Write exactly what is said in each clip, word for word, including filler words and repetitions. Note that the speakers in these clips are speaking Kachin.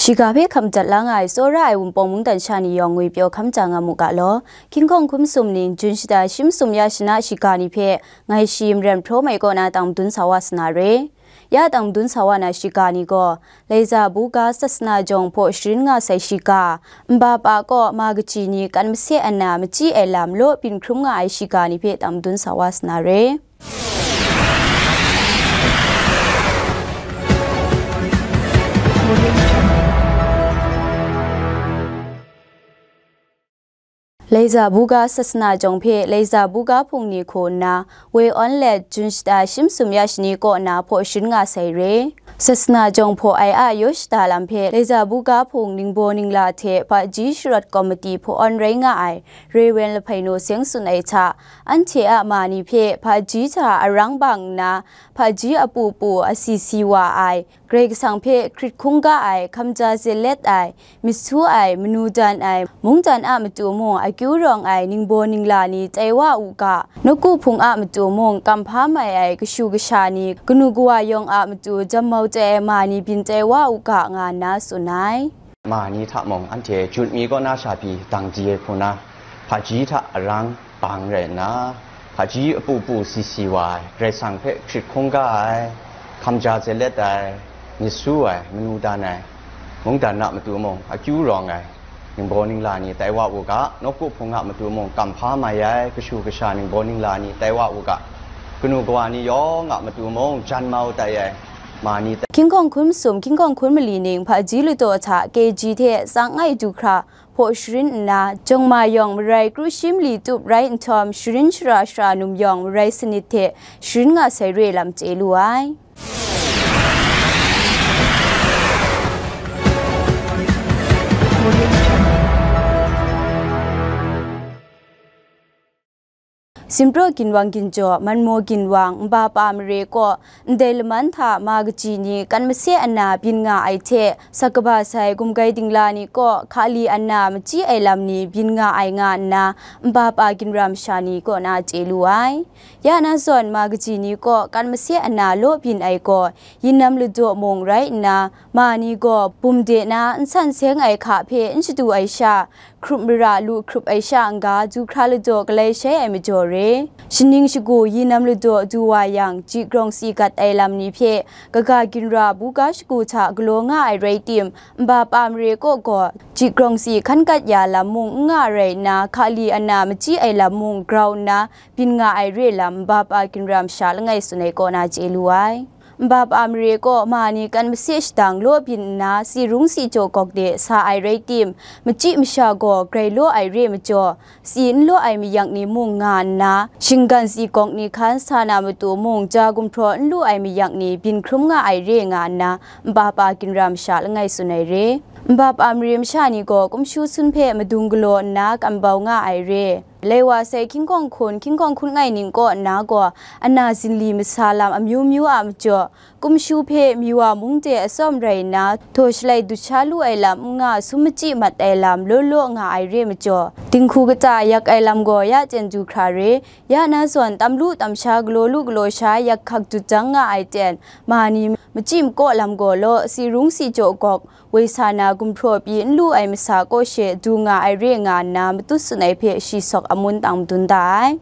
Shiga hpe hkam dat la nga ai tsawra ai Wunpawng mungdan sha ni yawng ngwipyaw hkam ja nga mu ga law. Hkying hkawng hkun sum ning, Jun shata shi masum ya shana shiga ni hpe ngai shi maren hpraw mai kaw na tang madun sa wa sa na re. Ya tang madun sa wa na shiga ni gaw, Laiza buga sasana jawng hpaw sharin nga sai shiga, nba pa kaw ma kaji ni kan mase ana machyi ai lam law byin hkrum nga ai shiga ni hpe tang madun sa wa sa na re. Laiza buga sasana jawng hpe Laiza buga hpung ni hku nna, woi awn let Jun shata shi masum ya shani kaw na hpaw sharin nga sai re. Sasana jawng hpaw ai a yaw shada lam hpe Laiza buga hpung ningbaw ningla hte hpaji sharawt kawmati hpaw awn rai nga ai Rev. Lahpaino Seng tsun ai hta, anhte a ma ni hpe hpaji hta arang bang nna, hpaji apu pu asi si wa ai, Karai Kasang hpe hkrit hkungga ai, hkamja zelet ai, myit su ai, manu dan ai, mungdan a matu mung akyu rawng ai ningbaw ningla ni tai wa u ga, nawku hpung a matu mung kam hpa mai ai kashu kasha ni, kanu kawa yawng a matu jammau tai ai ma ni byin tai wa u ga, nga nna tsun ai. Ma ni hta mung anhte jut mi kaw na sha pyi dang di ai hku na, hpaji hta arang bang rai nna, hpaji apu pu si si wa ai, Karai Kasang hpe hkrit hkungga ai, hkamja zelet ai, myit su ai, manu dan ai, mungdan a matu mung akyu rawng ai, ningbaw ningla ni tai wa u ga, nawku hpung a matu mung kam hpa mai ai, kashu kasha ningbaw ningla ni tai wa u ga, kanu kawa ni yawng a matu mung jan mau tai ai, ma ni tai. Hkying hkawng hkun masum, hkying hkawng hkun mali ning hpaji ladaw hta K G hte tsang ai du hkra hpaw sharin nna, jawng ma yawng marai kru shi mali tup rai nhtawm, sharin shara shara num yawng marai sanit hte sharin nga sai re lam chye lu ai. Simpraw ginwang ginjaw, Manmaw ginwang, nba pa mare kaw, ndai laman hta ma kaji ni kan mase ana byin nga ai hte, sak kaba sai gumgai dingla ni kaw hkali ana machyi ai lam ni byin nga ai nga nna, nba pa ginra masha ni kaw na chye lu ai. Ya na zawn ma kaji ni kaw kan mase ana law byin ai gaw, yin nam ladaw mung rai nna, ma ni gaw bum de na n san seng ai hka hpe n shadu ai sha, hkrup mara lu hkrup ai sha n-ga, du hkra ladaw galai shai ai majaw re. Shaning shagu yi nam ladaw du wa yang, ji grawng si gat ai lam ni hpe, kaga ginra buga shagu hta galaw nga ai rai tim, nba pa mare kaw gaw, ji grawng si hkan gat ya lam mung n nga rai nna, hkali ana machyi ai lam mung grau nna, byin nga ai re lam, nba pa ginra masha langai tsun ai kaw na chye lu ai. Nba pa mare kaw ma ni kan mase shadang law byin nna, si rung si jaw gawk de sa ai rai tim, machyi masha gaw grai law ai re majaw, si n law ai mayak ni mung nga nna, shinggan si gawk ni hkan sa na matu mung ja gumhpraw n lu ai mayak ni byin hkrum nga ai re nga nna, nba pa ginra masha langai tsun ai re. Nba pa mare masha ni gaw kumshu sun hpe madung galaw nna kan bau nga ai re. Lai wa sai hkying hkawng hkun, hkying hkawng hkun ngai ning kaw nna gaw, ana zinli masa lam amyu myu a majaw, kumshu hpe mi wa mung de atsawm rai nna, htaw shalai dut sha lu ai lam n nga, sum machyi mat ai lam law law nga ai re majaw, dinghku kata yak ai lam gaw ya chyen du hkra re, ya na zawn tam lu tam sha, galaw lu galaw sha, yak hkak dut jang nga ai ten, ma ni machyi makaw lam gaw law, si rung si jaw gawk, woi sa na gumhpraw pyi n lu ai masa kaw she du nga ai re nga nna matut tsun ai hpe shi sawk amun tang madun da ai.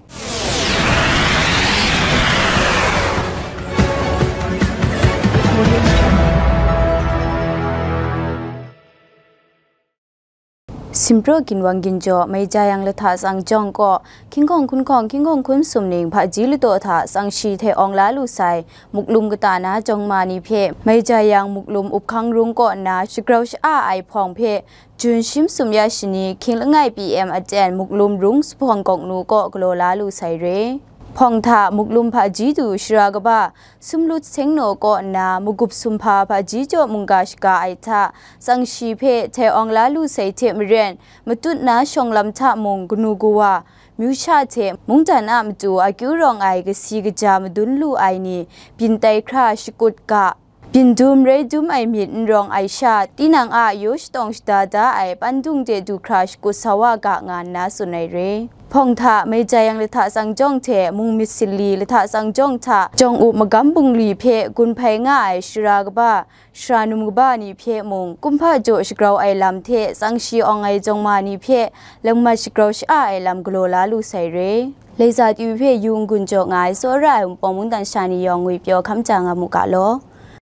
Simpraw ginwang ginjaw, Maija yang lahta tsang jawng kaw, hkying hkawng hkun hkawng, hkying hkawng hkun sum ning hpaji ladaw hta tsang shi hte awng la lu sai, muklum kata na jawng ma ni hpe, Maija yang muklum uphkang rung kaw nna shagrau sha-a ai hpawng hpe, Jun shi masum ya shani, hkying langai P M aten muklum rung zuphpawng gawk nu kaw galaw la lu sai re. Hpawng hta muklum hpaji du shara kaba, sumlut seng naw kaw nna, magup sumhpa hpaji jaw mungga shaga ai hta, tsang shi hpe htai awng la lu sai hte maren, matut na shawng lam hta mung kanu kawa, myu sha hte mungdan a matu akyu rawng ai kasi kaja madun lu ai ni, byin tai hkra shakut ga, Byin dum rai dum ai myit n rawng ai sha, tinang a yaw shatawng shada da ai pandung de du hkra shakut sa wa ga nga nna tsun ai re. Hpawng hta, Meijayang lahta tsang jawng hte Mung myit sili lahta tsang jawng hta, Jawng up magam bungli hpe gun hpai nga ai shara kaba, shara num kaba ni hpe mung, kumhpa jaw shagrau ai lam hte tsang shi awng ai jawng ma ni hpe, lamat shagrau sha-a ai lam galaw la lu sai re. Laiza tyu hpe yu n-gun jaw nga ai, tsawra ai Wunpawng mungdan sha ni yawng ngwipyaw hkam ja nga mu ga law.